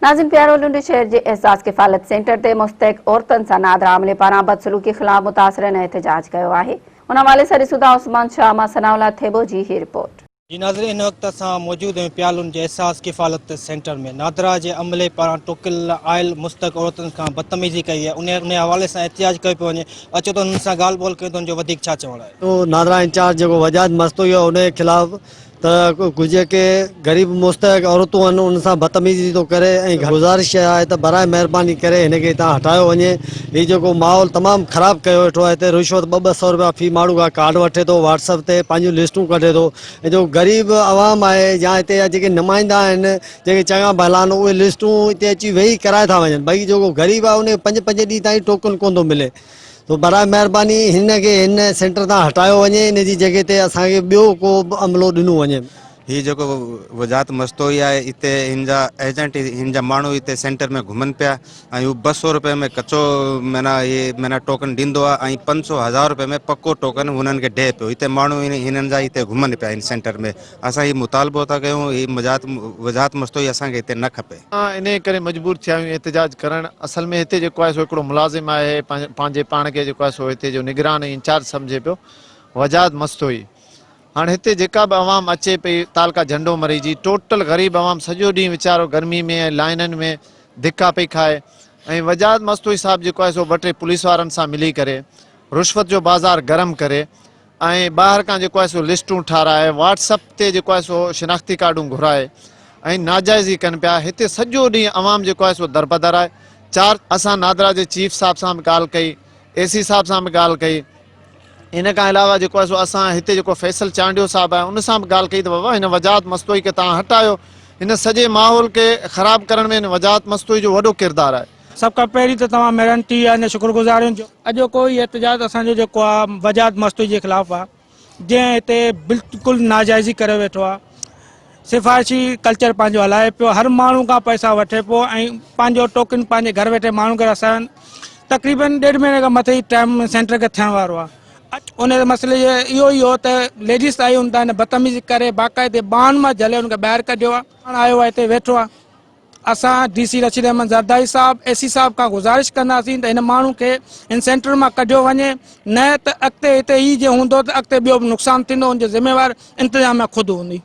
ناظم پيارو لنڊ شهر جي احساس ڪفالت سينٽر تي مستحق عورتن سان نادرا عملي پاران بدسلوڪي خلاف متاثرن احتجاج ڪيو آهي. ان حوالي سان ڏسون ٿا عثمان شاهه مان ثناء الله ٿيٻو جي هي رپورٽ. جي ناظرين هن وقت اسان موجود آهيون پيالون جي احساس ڪفالت سينٽر ۾ نادرا جي عملي پاران ٽوڪيل آيل مستحق عورتن کان بدتميزي ڪئي وئي آهي انهي حوالي سان احتجاج ڪيو پيو وڃي اچو ته انهن سان ڳالهه ٻولهه ڪيون ته ان جو وڌيڪ ڇا چوڻ آهي. نادرا انچارج جيڪو وجاهت مستوئي آهي انهي خلاف ته ڪجهه جيڪي غريب مستحق عورتون آهن انهن سان بدتميزي ٿو ڪري ۽ گذارش آهي ته براء مهرباني ڪري هن کي هتان هٽايو وڃي هي جيڪو ماحول تمام خراب ڪيو ويٺو آهي هتي رشوت ٻه ٻه سئو روپيا في ماڻهو کان ڪارڊ وٺي ٿو واٽس اپ تي پنهنجون لسٽون ڪڍي ٿو ۽ جيڪو غريب عوام آهي يا هتي جا جيڪي نمائندا آهن جيڪي چڱا ڀلا آهن اهي لسٽون هتي اچي ويهي ڪرائي ٿا وڃن باقي جيڪو غريب آهي ان کي پنج پنج ڏينهن تائين ٽوڪن ڪونه ٿو ملي سو براء مهرباني هن کي هن سينٽر تان هٽايو وڃي ان جي جڳهه تي اسان کي ٻيو ڪو به عملو ڏنو وڃي. هي جيڪو وجاهت مستوئي آهي اتي هن جا ايجنٽ هن جا ماڻهو اتي سينٽر ۾ گهمن پيا ۽ هو ٻه سو روپئي ۾ ڪچو معنيٰ هي معنيٰ ٽوڪن ڏيندو آهي ۽ پنج سو هزار روپئي ۾ پڪو ٽوڪن هنن کي ڏئي پيو اتي ماڻهو هنن جا اتي گهمن پيا هن سينٽر ۾ اسان هي مطالبو ٿا ڪيون هي مجاهت وجاهت مستوئي اسان کي هتي نه کپي. اسان انهيء ڪري مجبور ٿيا آهيون احتجاج ڪرڻ اصل ۾ هتي جيڪو آهي سو هڪڙو ملازم آهي پنهنجي پاڻ کي جيڪو آهي سو هتي جو نگران ۽ انچارج سمجهي پيو وجاهت مستوئي هاڻ هتي جيڪا به عوام اچي پئي تعلقه جهنڊو مري جي ٽوٽل غريب عوام سڄو ڏينهن ويچارو گرمي ۾ ۽ لائنن ۾ ڌڪا پئي کائي ۽ وجاهت مستوئي صاحب جيڪو آهي سو ٻه ٽي پوليس وارن سان ملي ڪري رشوت جو بازار گرم ڪري ۽ ٻاهر کان جيڪو آهي سو لسٽون ٺاهرائي واٽس اپ تي جيڪو آهي سو شناختي ڪارڊون گهرائي ۽ ناجائزي ڪن پيا هتي سڄو ڏينهن عوام جيڪو آهي سو دربدر آهي چار اسان نادرا جي چيف صاحب سان به ڳالهه ڪئي اي سي صاحب سان به ڳالهه ڪئي ان کان علاوه جيڪو آهي سو اسان هتي جيڪو فيصل چانڊيو صاحب آهي ان سان به ڳالهه ڪئي ته بابا هن وجاهت مستوئي کي توهان هٽايو هن سڄي ماحول کي خراب ڪرڻ ۾ هن وجاهت مستوئي جو وڏو ڪردار آهي. سڀ کان پهرين ته توهان ميرن ٽي آء جو شڪر گذار آهيون جو اڄوڪو هي احتجاج اسان جو جيڪو آهي وجاهت مستوئي جي خلاف آهي جنهن هتي بلڪل ناجائزي ڪري ويٺو آهي سفارشي ڪلچر پنهنجو هلائي پيو هر ماڻهو کان پئسا وٺي پيو ۽ پنهنجو ٽوڪن پنهنجي گهر ويٺي ماڻهو کي رسائن تقريبن ڏيڍ مهيني کان مٿي ٽائيم سينٽر کي ٿيڻ وارو آهي ان مسئلي جو اهو ئي هو ته ليڊيز آئي هن تان بدتميزي ڪري باقاعدي ٻانهن مان جهلي ان کي ٻاهر ڪڍيو آهي هاڻ آيو آهي هتي ويٺو آهي اسان ڊي سي رشيد احمد زرداري صاحب اي سي صاحب کان گذارش ڪنداسين ته هن ماڻهو کي هن سينٽر مان ڪڍيو وڃي نه ته اڳتي هتي هي جي هوندو ته اڳتي ٻيو به نقصان ٿيندو ان جو ذميوار انتظاميا خود هوندي.